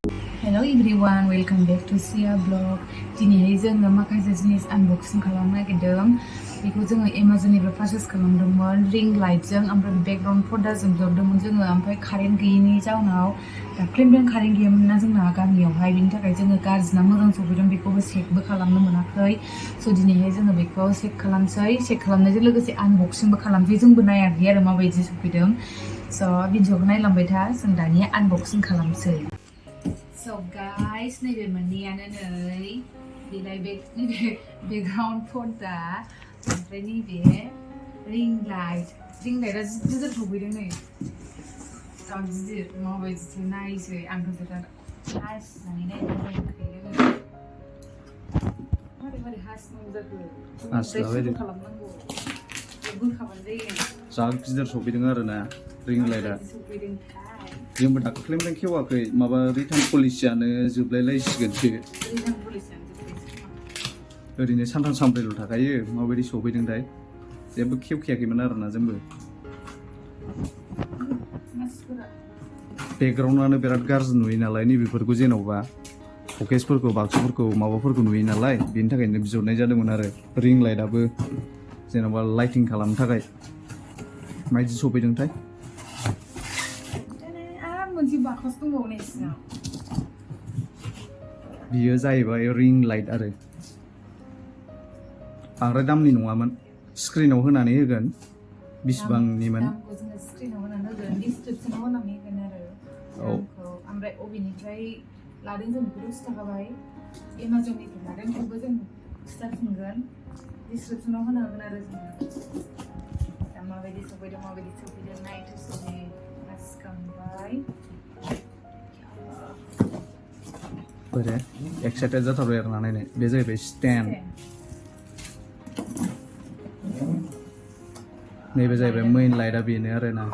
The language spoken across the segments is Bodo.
Hello everyone, welcome back to Sia Vlog. दिनैहाय जोङो माखासे जिनिस आनबक्सिं खालामनो नागिरदों। बेखौ जोङो Amazonनिफ्राय पारचेस खालामदोंमोन रिं लाइटजों ओमफ्राय बेकग्राउन्ड पर्दाजों ज'दोंमोन जोङो ओमफ्राय कारेन्ट गैयिनि जाउनाव दाख्लैनिफ्रायनो कारेन्ट गैयामोन ना जोंना गामियावहाय बिनि थाखाय जोङो गाज्रिना मोजां सफैदों बेखौबो चेकबो खालामनो मोनाखै। स' दिनैहाय जोङो बेखौ चेक खालामसै, चेक खालामनायजों लोगोसे आनबक्सिंबो खालामसै। जोंबो नायाखै आरो माबायदि सफैदों। स' भिडिअखौ नायलांबाय था, जों दानिया आनबक्सिं खालामसै। So guys, नैबे मोननैयानो नै बेलाय बेकग्राउन्ड पर्दा ओमफ्राय नैबे रिं लाइटआ गिदिर सफैदों नै जा गिदिर माबायदिथो नायसै आंथ' बिराद हासिनानै नायनो रोंखायो मारै हासिनांगौ जाखो फट' खालामनांगौ बोखाबानो जायो जा गिदिर सफैदों आरोना रिं लाइटआ जोंबो दाख्लैनिफ्राय खेवाखै माबा रिटार्न पलिसियानो जोबलायलायसिगोनसो ओरैनो सानथाम सानब्रैल' थाखायो माबायदि सफैदोंथाय जेबो खेवखायाखैमोन आरोना जोंबो बेकग्राउन्डआनो बिराद गाज्रि नुयो नालाय नैबेफोरखौ जेन'बा फकेसफोरखौ बाक्सुफोरखौ माबाफोरखौ नुयो नालाय बेनि थाखायनो बिहरनाय जादोंमोन आरो रिं लाइटआबो जेन'बा लाइटिं खालामनो थाखाय माबायदि सफैदोंथाय बियो जाहैबाय रिं लाइट आरो बांद्राय दामनि नङामोन स्क्रिनाव होनानै होगोन बिसिबांनिमोन स्क्रिनाव होनानै होगोन डिसक्रिपसनाव होनानै होगोन आरो दामखौ ओमफ्राय अबेनिफ्राय लादों जों बेखौथ' खिथाखाबाय एमाजननिफ्राय लादों बेखौबो जों खिथाफिनगोन डिसक्रिपसनाव होना होगोन आरो जोङो दा माबायदि सफैदों नायथोसै आसखांबाय बोरे एक्साइटेड जाथारबाय आरो ना नायनो बे जाहैबाय स्टेन्ड नैबे जाहैबाय मेइन लाइटआ बेनो आरोना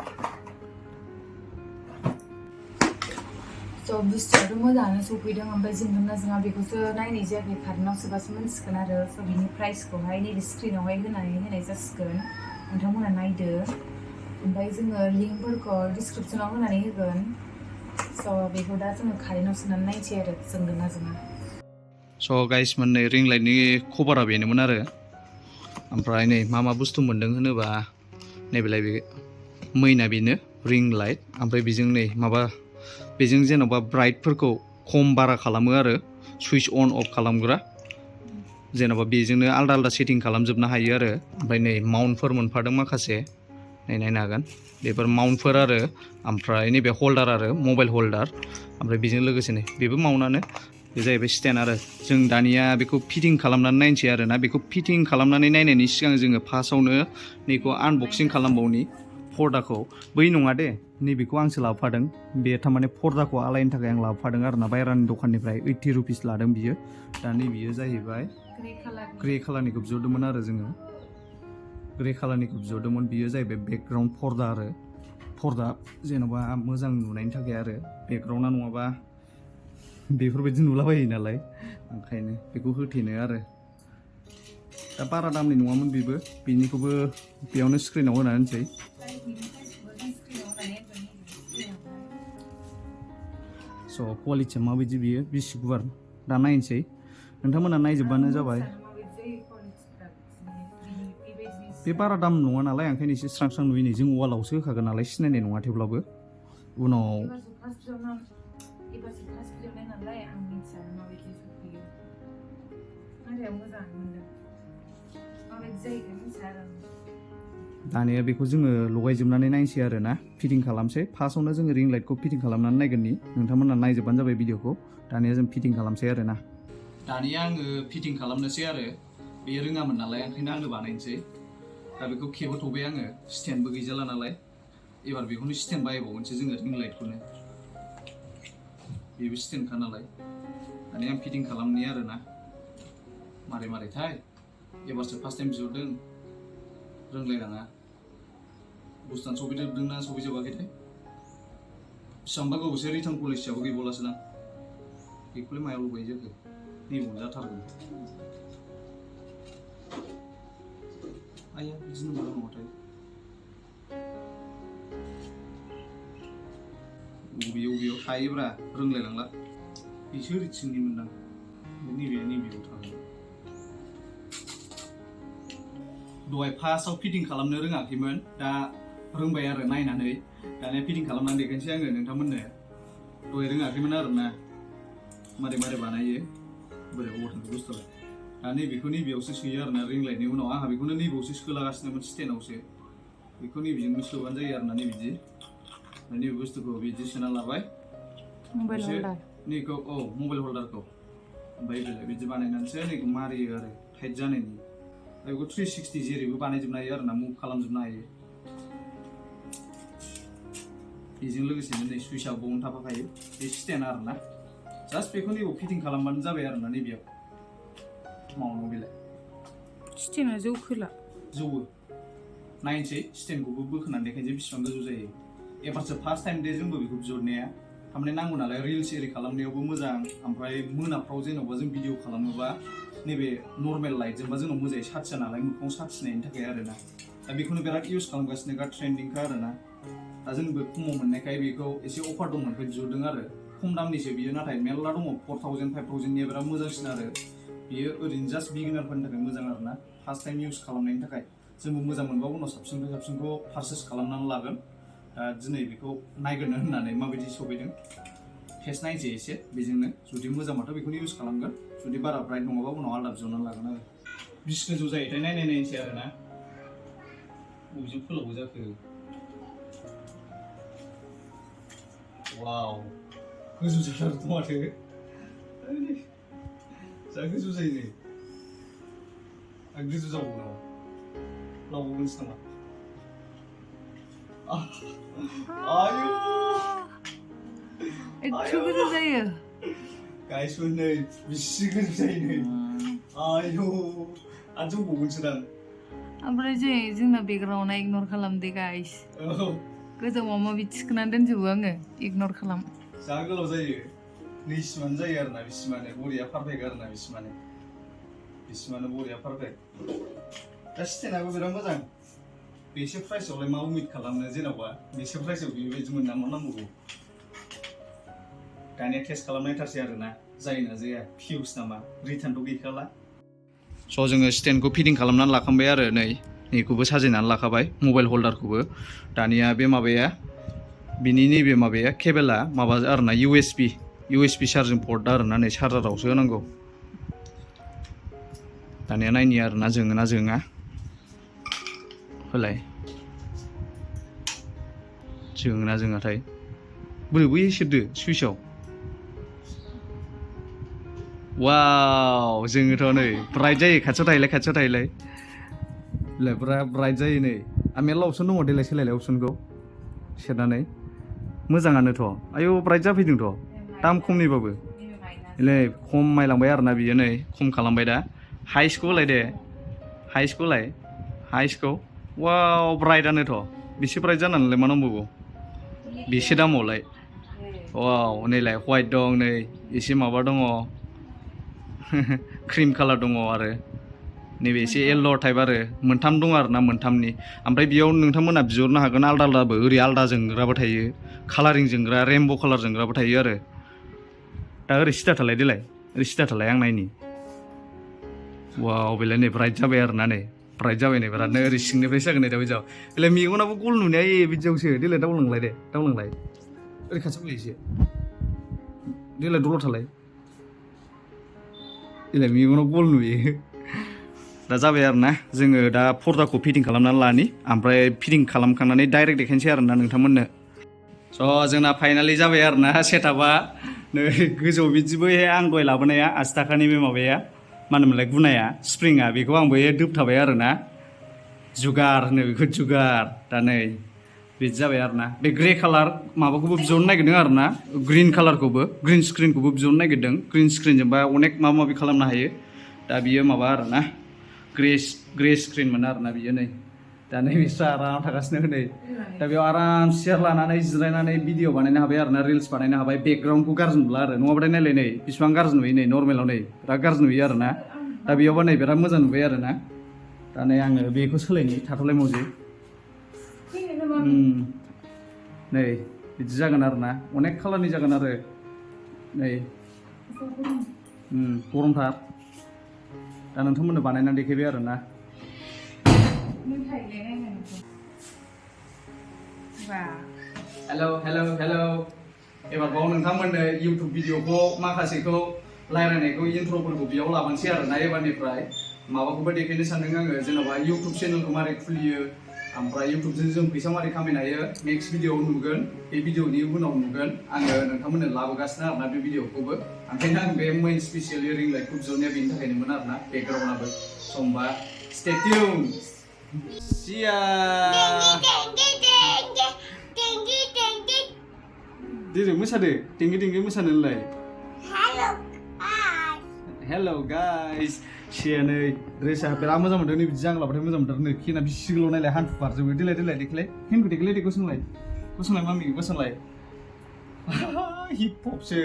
स' बुस्थुआथ' मोजाङानो सफैदों ओमफ्राय जोंना जोंहा बेखौसो नायनाय जायाखै कारेन्टआव सोबासो मोनसिगोन आरो स' बिनि प्राइसखौहाय नैबे स्क्रिनावहाय होनानै होनाय जासिगोन नोंथांमोना नायदो ओमफ्राय जोङो लिंकफोरखौ डिसक्रिपसनाव होनानै होगोन स' बेखौ दा जोङो कारेन्टआव सोनानै नायसै आरो जोंना जोङा स' गाइस मोननै रिं लाइटनि कभारा बेनोमोन आरो ओमफ्राय नै मा बुस्थु मोन्दों होनोबा नैबेलाय बे मेइना बेनो रिं लाइट ओमफ्राय बेजों नै बेजों जेन'बा ब्राइटफोरखौ खम बारा खालामो आरो सुइच अन अफ खालामग्रा जेन'बा बेजोंनो आलदा आलदा सेटिं खालामजोबनो हायो आरो ओमफ्राय नै माउन्टफोर मोनफादों माखासे नै नायनो हागोन बेफोर माउन्टफोर आरो ओमफ्राय नैबे हल्डार आरो मबाइल हल्डार ओमफ्राय बेजों लोगोसे नै बेबो माउन्टआनो बे जाहैबाय स्टेन्ड आरो जों दानिया बेखौ फिटिं खालामनानै नायनोसै आरोना बेखौ फिटिं खालामनानै नायनायनि सिगां जोङो फार्स्टआवनो नैखौ आनबक्सिं खालामबावनि पर्दाखौ बै नङा दे नैबेखौ आंसो लाबोफादों बे थारमाने पर्दाखौ आलायनो थाखाय आं लाबोफादों आरोना बायरानि दखाननिफ्राय 80 रुपिस लादों बियो दा नैबेयो जाहैबाय ग्रे कालारनिखौ बिहरदोंमोन आरो जोङो ग्रे कालारनिखौ बिहरदोंमोन बियो जाहैबाय बेकग्राउन्ड पर्दा जेन'बा मोजां नुनायनि थाखाय आरो बेकग्राउन्डआ नङाबा बेफोरबायदि नुलाबायो नालाय ओंखायनो बेखौ होथेनो आरो दा बारा दामनि नङामोन बेबो बेनिखौबो बेयावनो स्क्रिनाव होना होनसै स' क्वालिटिया माबायदि बियो बेसे गुवार दा नायनोसै नोंथांमोना नायजोबबानो जाबाय बे बारा दाम नङा नालाय ओंखायनो एसे स्रां स्रां नुयो नै जों वालावसो होखागोन नालाय सिनायनाय नङा थेवब्लाबो उनाव दानिया बेखौ जोङो लगायजोबनानै नायनोसै आरो ना फिटिं खालामसै फार्स्टआवनो जोङो रिं लाइटखौ फिटिं खालामनानै नायगोननि नोंथांमोना नायजोबबानो जाबाय भिडिअखौ दानिया जों फिटिं खालामसै आरो ना दानिया आङो फिटिं खालामनोसै आरो बे रोङामोन नालाय ओंखायनो आङो बानायनोसै दा बेखौ खेबोथ'बाय आङो स्टेन्डबो गैजाला नालाय एबार बेखौनो स्टेन्ड बाहायबावनोसै जोङो रिं लाइटखौनो बेबो स्टेन्डखा नालाय दानिया आं फिटिं खालामनि आरो ना मारैथाय एबारसो फार्स्ट टाइम बिहरदों रोंलायलाङा बुस्थुआनो सफैजोबदोंना सफैजोबाखैथाय बेसेबांबा गोबावसो रिटार्न पलिसियाबो गैबावलासो ना बेखौलाय मायाव लगायो जाखो नैबाव जाथारगोन आया बिदिनो मोजां नङाथाय बबेयाव थायोब्रा रोंलायलांला बिसोर ओरैथिंनि मोनदां नैबेयाव थाङो दहाय फार्स्टआव फिटिं खालामनो रोङाखैमोन दा रोंबाय आरो नायनानै दानिया फिटिं खालामनानै देखायनोसै आङो नोंथांमोननो दहाय रोङाखैमोन आरो ना मारै बानायो बोरै बबाव थांखो बुस्थुआलाय दा नैबेखौ नैबेयावसो सोयो आरो ना रिं लाइटनि उनाव आंहा बेखौनो नैबेयावसो सोलागासिनोमोन स्टेनावसो बेखौ नैबेजोंनो सोबानो जायो आरो ना नैबिदि नैबे बुस्थुखौ बिदि सोना लाबाय मबाइल हल्दार नैखौ औ मबाइल हल्दारखौ ओमफ्राय बिदि बानायनानैसो नैखौ मारियो आरो टाइट जानायनि बेखौ 360 जेरैबो बानायजोबनो हायो आरो ना मुभ खालामजोबनो हायो बेजों लोगोसेनो नै सुइचआ बावनो थाफाखायो बे स्टेन्ड आरो ना जास्ट बेखौ नैबाव फिटिं खालामबानो जाबाय आरो ना नैबेयाव मावनांगौ बेलाय स्टेना जौखोला जौवो नायनोसै स्टेन्डखौबो बोखोनानै देखायनोसै बेसेबां गोजौ जायो एबारसो फार्स्ट टाइम दे जोंबो बेखौ बिहरनाया थारमाने नांगौ नालाय रिल्स एरि खालामनायावबो मोजां ओमफ्राय मोनाफ्राव जेन'बा जों भिडिअ खालामोबा नैबे नर्मेल लाइटजोंबा जोंनाव मोजाङै साथिया नालाय मोखाङाव साथिनायनि थाखाय आरो ना दा बेखौनो बिराद इउज खालामगासिनो दा ट्रेन्डिंखा आरो ना दा जोंबो खमाव मोननायखाय बेखौ एसे अफार दंमोनखाय बिहरदों आरो खम दामनिसो बियो नाथाय मेरला दङ 4000 5000निया बिराद मोजांसिन आरो बियो ओरैनो जास्ट बिगिनारफोरनि थाखाय मोजां आरो ना फार्स्ट टाइम इउज खालामनायनि थाखाय जोंबो मोजां मोनबा उनाव साबसिननिफ्राय साबसिनखौ पारचेस खालामनानै लागोन दा दिनै बेखौ नायग्रोनो होननानै माबायदि सफैदों टेस्ट नायनोसै एसे बेजोंनो जुदि मोजांबाथ' बेखौनो इउज खालामगोन जुदि बारा ब्राइट नङाबा उनाव आलदा बिहरनानै लागोन आरो बिस गोजौ जायोथाय नायनोसै आरो ना बबेजों फोलावबो जाखो वाव गोजौ जाथारथ' माथो जा गोजौ जायो नै आं गोजौ जाबावो नामा लावबावनोसै नामा आयु एथ' गोजौ जायो गाइसफोर नै बिसि गोजौ जायो नै आयु आरो जौबावगोनसोदां ओमफ्राय जोंना बेकग्राउन्डआ इगनर खालामदे गाइस गोजौ माबा माबि थिखोनानै दोनजोबो आङो इगनर खालाम जा गोलाव जायो नैसिमानो जायो आरो ना बिसिमानो बरिया पारफेक्ट आरो ना बिसिमानो बरिया पारफेक्ट दा स्टेनाबो बिराद मोजां बेसे प्राइसआवलाय मा उमिद खालामनो जेन'बा बेसे प्राइसआव बेबायदि मोनना मा नांबावगौ दानिया टेस्ट खालामनायथारसै आरो ना जायोना जाया फिउस नामा रिटार्नथ' गैखाला स' जोङो स्टेन्डखौ फिटिं खालामनानै लाखांबाय आरो नैखौबो साजायनानै लाखाबाय मबाइल हल्दारखौबो दानिया बे माबाया बिनि नैबे माबाया केबेला माबा आरो ना USB चार्जिं पर्ट आरो ना नै चार्जारावसो होनांगौ दानिया नायनि आरो ना जोङो ना जोङा होलाय जोङो ना जोङाथाय बोरै बै सेरदो सुइचआव वाव जोङोथ' नै ब्राइट जायो खाथियाव थाहैलाय ब्राइट जायो नै आं मेरला अपसन दङ देलाय सोलायलाय अपसनखौ सेरनानै मोजाङानोथ' आयौ ब्राइट जाफैदोंथ' दाम खमनिबाबो नै खमायलांबाय आरो ना बियो नै खम खालामबाय दा हाइसखौ होलाय दे हाइसखौ वाव ब्राइटआनोथ' बेसे ब्राइट जानानैलाय मा नांबावगौ बेसे दामावलाय वाव नैलाय व्हाइट दं नै एसे माबा दङ क्रिम कालार दङ आरो नैबे एसे येल्ल' टाइप आरो मोनथाम दं आरो ना मोनथामनि ओमफ्राय बेयाव नोंथांमोना बिहरनो हागोन आलदा आलदाबो ओरै आलदा जोंग्राबो थायो कालारिं जोंग्रा रेमब' कालार जोंग्राबो थायो आरो दा ओरै सिदा थालाय आं नायनि वाव बेलाय नै ब्राइट जाबाय आरो ना नै ब्राइट जाबाय नै बिरादनो ओरै सिंनिफ्रायसो जागोन नै दा बिदियाव बेलाय मेगनाबो गल नुनाया बिदियावसो देलाय दावलांलाय ओरै खाथियाव फैलाय एसे देलाय दलर थालाय देलाय मेगनाव गल नुयो दा जाबाय आरो ना जोङो दा पर्दाखौ फिटिं खालामनानै लानि ओमफ्राय फिटिं खालामखांनानै डाइरेक्ट देखायनोसै आरो ना नोंथांमोननो स' जोंना फाइनालि जाबाय आरो ना सेटआपआ नै गोजौ बिदिबो आं दहाय लाबोनाया 80 थाखानि बे माबाया मा होनोमोनलाय गुनाया स्प्रिंआ बेखौ आंबो दोबथाबाय आरो ना जुगार होनो बेखौ जुगार दा नै बिदि जाबाय आरो ना बे ग्रे कालार माबाखौबो बिहरनो नागिरदों आरो ना ग्रिन कालारखौबो ग्रिन स्क्रिनखौबो बिहरनो नागिरदों ग्रिन स्क्रिनजोंबा अनेक माबा माबि खालामनो हायो दा बियो माबा आरो ना ग्रे स्क्रिन मोन आरो ना बियो नै दा नै बिस्रा आराम थागासिनो नै दा बेयाव आराम सियार लानानै जिरायनानै भिडिअ बानायनो हाबाय आरो ना रिल्स बानायनो हाबाय बेकग्राउन्डखौ गाज्रि नुला आरो नङाबाथाय नायलाय नै बिसिबां गाज्रि नुयो नै नर्मेलाव नै बिराद गाज्रि नुयो आरो ना दा बेयावबा नै बिराद मोजां नुबाय आरो ना दा नै आङो बेखौ सोलायनि थाथ'लाय मौजि नै बिदि जागोन आरो ना अनेक कालारनि जागोन आरो नै गरमथार दा नोंथांमोननो बानायनानै देखायबाय आरो ना हेलौ हेलौ हेलौ एबार बाव नोंथांमोननो इउटुब भिडिअखौ माखासेखौ रायज्लायनायखौ इन्ट्र'फोरखौ बेयाव लाबोनोसै आरो ना एबारनिफ्राय माबाखौबो देखायनो सानदों आङो जेन'बा इउटुब चेनेलखौ मारै खुलियो ओमफ्राय इउटुबजों जों फैसा मारै खामायनो हायो नेक्स्ट भिडिअआव नुगोन बे भिडिअनि उनाव नुगोन आङो नोंथांमोननो लाबोगासिनो आरोना बे भिडिअखौबो ओंखायनो आं बे मेइन स्पेसियेलि रिं लाइटखौ बिहरनाया बेनि थाखायनोमोन आरोना बेकग्राउन्डआबो समबा स्टे टिउन सिया दिनै मोसादो टेंगे टेंगे मोसानोलाय हेलौ गाइस सियानै ड्रेसा बिराद मोजां मोनदों नै बिदि जांलाबाथाय मोजां मोनदों नै खेना बिसिगोल' नायलाय हान्थु बारजोबो देलाय देलाय देखायलाय हेनखौ देखायलाय दे गसंलाय मामि गसंलाय हिप हपसो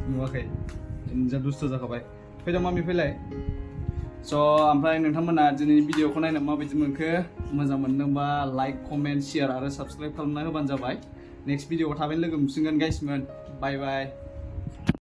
नुवाखै जा दुस्थ' जाखाबाय फैदो मामि फैलाय स' ओमफ्राय नोंथांमोना दिनैनि भिडिअखौ नायनो माबायदि मोनखो मोजां मोनदोंबा लाइक कमेन्ट शेयार आरो साबस्क्राइब खालामना होबानो जाबाय नेक्स्ट भिडिअआव थाबैनो लोगो मोनफिनगोन गाइसमोन बाय बाय